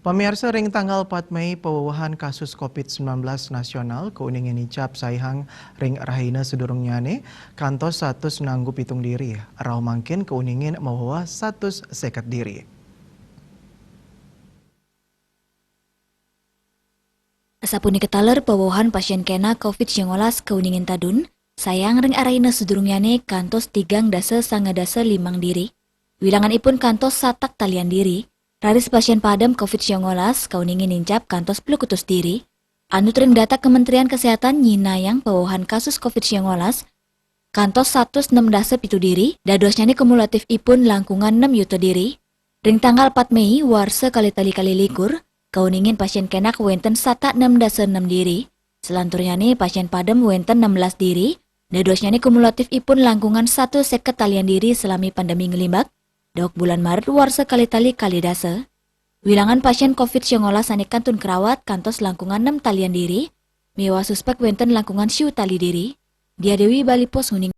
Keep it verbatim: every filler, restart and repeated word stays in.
Pamiarsa, ring tanggal pat Mei, pawewehan kasus covid sembilan belas nasional kauningin nincap saihang ring rahina sadurungnyane kantos satus nanggu pitung diri. Rauh mangkin kauningin maweweh satus seket diri. Asapunika taler pawewehan pasien kenak covid sembilan belas kauningin tadun, saihang ring rahina sadurungnyane kantos tigang dasa sanga dasa limang diri. Wilanganipun kantos satak talian diri. Raris pasien padem covid sembilan belas kauningin nincap kantos plekutus diri. Anut ring data Kementerian Kesehatan nyinahang pawewehan kasus covid sembilan belas kantos satus nem dasa pitu diri, dadosnyane kumulatifipun langkungan nem yuta diri. Ring tanggal pat Mei, warsa kalih tali kalih likur, kauningin pasien kenak wenten satak nem dasa nem diri. Selanturnyane pasien padem wenten nem belas diri, dadosnyane kumulatifipun langkungan satus seket talian diri salami pandemi nglimbak, dok bulan Maret warsa kalih tali kalih dasa. Wilangan pasien covid sembilan belas ane kantun karawat kantos langkungan nem talian diri, miwah suspek wenten langkungan siu tali diri. Dia Dewi, Bali Post, nguning.